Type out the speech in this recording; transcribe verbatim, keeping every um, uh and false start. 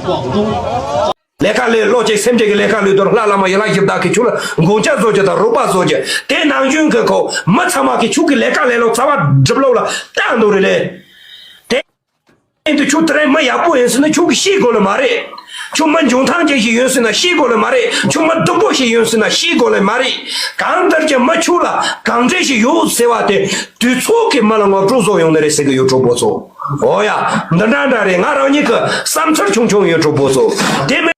ལས་ཀ་ལས་ལོ་གཅིག་སེམས་ཅན་གྱི་ལས་ཀ་ལས་དོར་ལྷ་བླ་མ་ཡི་ལྷ་གཞི་བདག་གིས་ཁྱོད་ལ་མགོན་སྐྱབས་བཟོ་རྒྱུ་དང་རོགས་པ་བཟོ་རྒྱུ་དེ་ནང་བཞིན་གྱི་ཁོ་མི་ཚང་མ་གིས་ཁྱོད་ཀྱི་ལས་ཀ་ལས་ལོ་རྩ་བ་སྒྲུབ་ལོག་ལ་ལྟ་འདུག་རེད་ལས། དེ་ཡིན་དུས་ཁྱོད་དེ་རིང་མི་ཡག་པོ་ཡིན་ཟེར་ན་ཁྱོད་ཀྱིས་ཤེས་དགོས་ལེ་མ་རེད། ཁྱོད་མི་འཇོན་ཐང་ཅན་ཞིག་ཡིན་ཟེར་ན་ཤེས་དགོས་ལེ་མ་རེད། ཁྱོད་མི་སྡུག་པོ་ཞིག་ཡིན་ཟེར་ན་ཤེས་དགོས་ལེ་མ་རེད། གང་ལྟར་ཀྱང་མི་ཁྱོད་ལ་གང་འདྲ་ཞིག་ཡོད་ཟེར་བ་དེ་དུས་ཚོད་ཀྱིས་མི་ལ་ངོ་སྤྲོད་བཟོ་ཡོང་ནི་རེད་ཟེར་གི་ཡོད། གྲོགས་པོ་ཚོ། འོ་ཡ། འདི་འདྲ་འདྲ་རེད། ང་རང་ཉིད་ཀྱི་བསམ་ཚུལ་ཆུང་ཆུང་ཡོད། གྲོགས་པོ་ཚོ། དེ་མིན།